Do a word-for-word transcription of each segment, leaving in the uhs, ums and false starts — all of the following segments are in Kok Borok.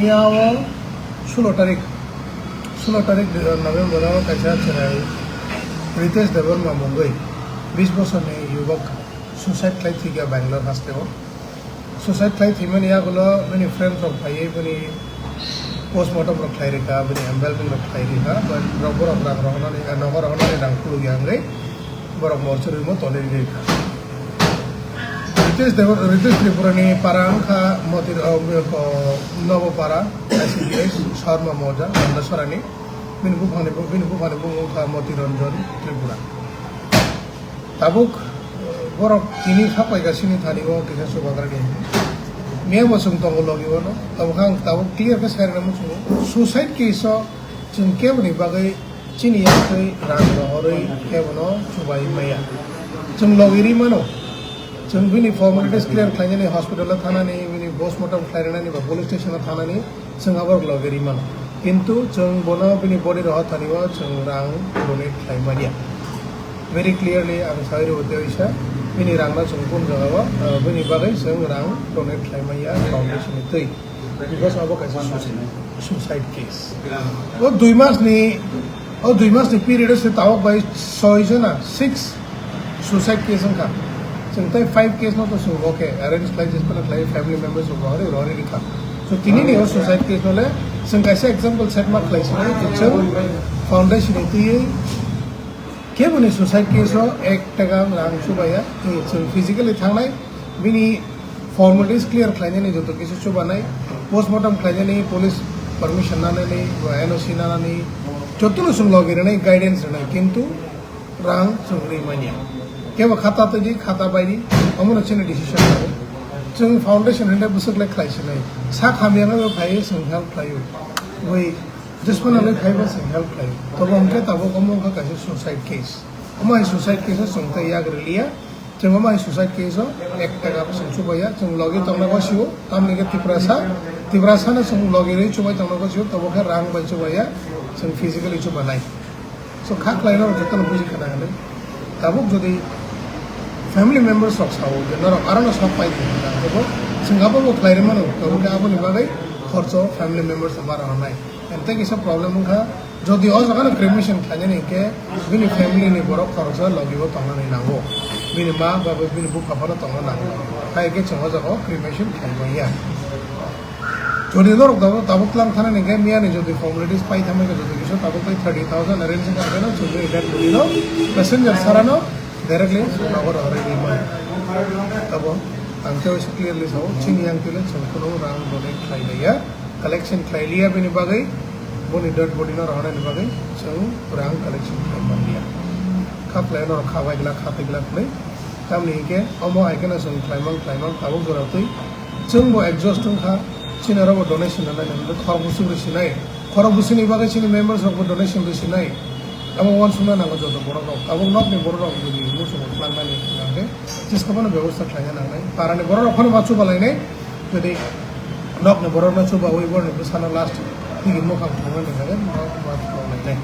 Yao sulo tarik, sulo tarik November o kaisa chwrai Ritesh Debbarma mungwi bis bosorni yubok suicide khlai thwikha Bangalore hasteo. Suicide khlai thwimani yagulo bini friend rok phaiwi bini postmortem rok khlai rikha, bini embalming rok khlai rikha, but rok borok rang rohornani, eh, nogo rohornani rang khulukya wngwi borok morchari rwimo toli rikha. Ritesh Debor-, Ritesh Tripura ni para wngkha Motir, oh, oh, Nobo para, I C D S, Sharma Moja, Bandasarani. Bini buphangni bu-, bini buphangni bumung wngkha Moti Ranjan Tripura. Tabuk, eh, borok tini sapai gasini thani o kisa chubagrani. Memo chwng tongo logi bono. Tabuk ang tabuk clear khe sai rwna muchungo. Suicide case o chwng keboni bagwi chini yaktwi rang rohorwi kebono chubai maya. Chwng logi ri mano. Chwng bini formalities clear khlainani hospital o thanani, bini postmortem khlainani ba police station o thanani chwng aborok logi ri mano. Kintu chwng bono bini body rohor thani o chwng rang donate khlai manya. Very clearly ang sai rw tei oisa bini rang no chwng kun jaga o, uh, bini bagwi chwng rang donate khlai manya foundation ni twi. Because abo kaisa suicide, suicide case. O dui mas ni, o dui mas ni period o se tabuk bai soi jona, six suicide case wngkha. Chwng tei five case no to chwng bo khe arrange khlai, jespano khlai, family members rok rohorwi rohorwi rikha. So tini ni o suicide case no le chwng kaisa example set ma khlai sinai, chwng foundation ni twiwi keboni suicide case o ek taka rang chubaya, chwng physically thangnai, bini formalities clear khlainani joto kisa chubanai, postmortem khlainani, police permission nanani, N O C nanani, jotono chwng logi rwnai, guidance rwnai, kintu rang chwng ri manya. Kebo khata twi di, khata bai di, omono chini decision lago. Chwng foundation hwnde bwswk le khlai sinai. Sak hamya no phai chwng help khlaio. Bai, jespano le phai ba chwng help khlaio. Tobo hwnkhe tabuk omo wngkha kaisa suicide case. Omo hai suicide case o chwng tei yak rwliya. Chwng omo hai suicide case o ek taka bo chwng chubaiya, chwng logi tongna gosio, tamni khe Tiprasa, Tiprasa no chwng logi rwi chubai tongna gosio, tobo khe rang bai chubaiya, chwng physically chubanai. So kha khlai norok jotono buji khna hinwi. Tabuk jodi family members rok sao je norok aro no sok pai di hinwi, abo chwng abo bo khlai rwmano, tabuk khe aboni bagwi khorcho family members rok bara rwnai. Ente kisa problem wngkha, jodi o jaga no cremation khlainani hinkhe bini family ni borok khoroksa logi o tongnani nango, bini ma baba bini bupha phano tongna nango, hai khe chwng o jaga o cremation khlai manya. Jodi norok tabuk, tabuk tlang thanani hinkhe miyani jodi formalities pai thangma khe jodi kisa tabuk bai thirty thousand arrange wngkha khe no chwng bini dead body no passenger sara no directly nogo rohorwi rwmani. Abo ang tei clearly sao, chini yang tile chwng kheno rang donate khlai laiya. Collection khlai liya bini bagwi, boni dead body no rohornani bagwi chwng rang collection khlai man liya. Kha khlai norok kha bai glak, kha twi glak hwnwi. Tamni hinkhe omo hai kheno chwng khlai man, khlai man, tabuk jora twi chwng bo exhaust wngkha, chini oro bo donation rwnai, nang khorok bwswk rw sinai, khorok bwswkni bagwi chini members rok bo donation rw sinai. Amo uansukna nango joto borok rok, tabuk nokni borok rok jodi muchungo tlangnani hwnkhe, Jeskabano bebosta khlaina nangnai. Parani borok rok phano ma chuba lainai. Jodi nokni borok no chuba wi borokni bwsano last tigi mukhang thangmani bagwi ma, ma chuba lainai.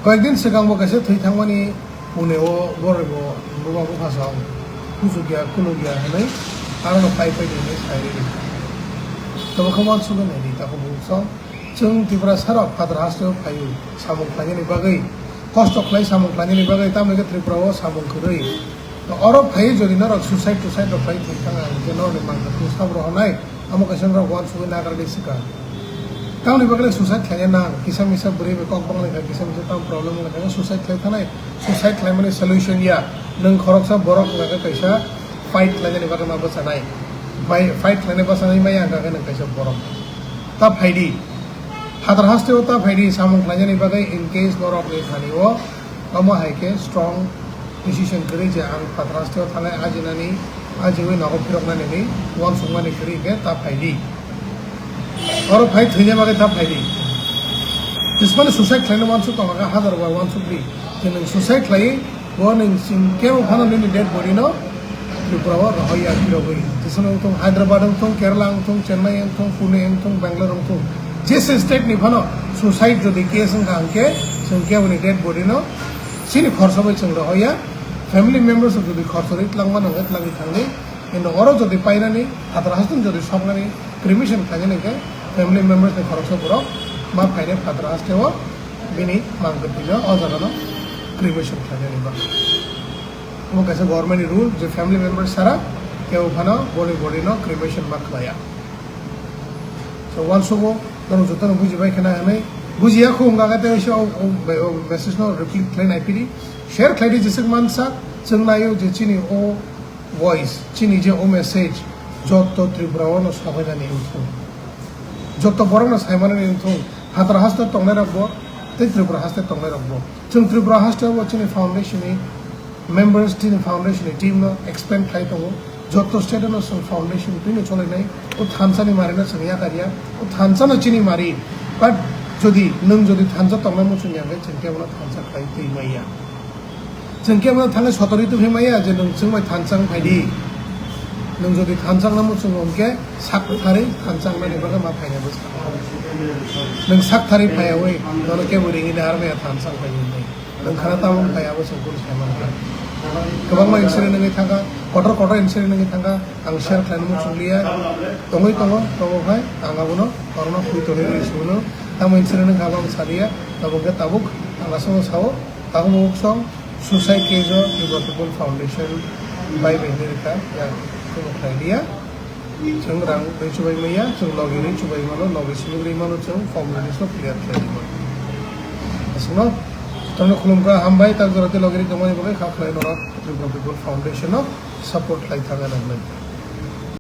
Koyekdin swkang bo kaisa thwi thangmani pune o borok bo buma bupha song kuchukya kulukya hwnwi aro no pai pai di hwnwi sai rwdi. Tamo khe uansukgwi naidi tako buk song. Chwng Tiprasa rok phatar hasteo phaio samung khlainani bagwi, kosto khlai samung khlainani bagwi, tamni khe Tripura o samung kwrwi. Oro phaiwi jodi norok suicide tuicide rok khlai thwng thang ang khe norokni mangkha twi sab rohornai, amo kaisa norok uansugwi nakardi swkang. Tamni bagwi suicide khlaina nang, kisa misa bwrwi bai kok banglaikha, kisa misa tamo problem wnglaikha, suicide khlai thanai, suicide khlaimani solution ya, nwng khoroksa borok wngkha kaisa fight khlainani bagwi ma bwchanai, bai fight khlainai bwchanai maya wngkha khe nwng kaisa borok. Ta phaidi. Phatar hasteo ta phaidi samung khlainani bagwi in case norokni thani o omo hai khe strong decision kwrwi je ang phatar hasteo thanai ajinani, ajiwi nogo phiroknani hinwi uansukmani kwrwi khe ta phaidi. Oro phai thwina bagwi ta phaidi. Tismani suicide khlaina uansuk tongkha khe hajar bar uansuk di. Je nwng suicide khlaiwi Bo nwng chwng kebo phano nini dead body no Tripura o rohorya phirogwi. Jesa wngthung Hyderabad wngthung, Kerala wngthung, Chennai wngthung, Pune wngthung, Bangalore wngthung. Jesa state ni phano suicide jodi case wngkha hwnkhe chwng kebo ni dead body no chini khorsa bai chwng rohorya. Family members rok jodi khorsa rwi twlangmano hwnkhe twlangwi thangdi. Kintu oro jodi painani, phatar hasteni jodi soknani, Cremation khlainani khe family members ni khoroksa borok ma phainai phataro hasteo bini mang kwthwino o jagano cremation khlainani ba. Omo kaisa government ni rule je family member sara kebo phano boni body no cremation ma khlaiya. So uansugo norok jotono bujibai khna hwnwi bujiya kho wngkha khe tei o message no reply khlai nai phiri share khlai di jeswk mansa chwng naio je chini o voice, chini je o message, jotto Tripura o no sabainani wngthung. Jotto borok no saimanani wngthung. Phatar haste tongnai rok bo, tei Tripura haste tongnai rok bo. Chwng Tripura haste bo chini foundation ni members, chini foundation ni team no expand khlai tongo. Jotto state no chwng foundation twi no cholainai. O thansa ni mari no chwng yakarya. O thansa no chini mari. But jodi nwng jodi thansa tongnai muchung ya khe chwng khe bono thansa khlai twi maya. Chwng khe bono thangwi sotori tubui maya je nwng chwng bai thansa wng phai di. Nwng jodi thansa wngna muchungo hwnkhe sak tharwi thansa wngnani bagwi ma phainai bwskango. Nwng sak tharwi phaiyawi nono kebo ringwi nahar maya thansa wng phai di hwnwi. Nwng khana tamo wng phai abo chwng kunu sai mankha. Kwbangma incident wngwi thangkha, kotor kotor incident wngwi thangkha, ang share khlaina muchung liya. Tongwi tongo, tongo phai ang abono korokno phui tonwi rwi sibino. Tamo incident wngkha abo ang saliya, tabuk khe tabuk ang aswkno sao. Tabuk song Suicide Case o Tripura People Foundation bai bai hinwi rwkha, yang kheno khlai liya. Chwng rang bai chubai maya, chwng logi ri chubai mano, logi simi ri mano, chwng form release no clear khlai mano. Aswkno, jotono khulumkha, hambai, tak jora tei logi ri tongmani bagwi kha khlai norok Tripura People Foundation no support khlai thangna nangnai.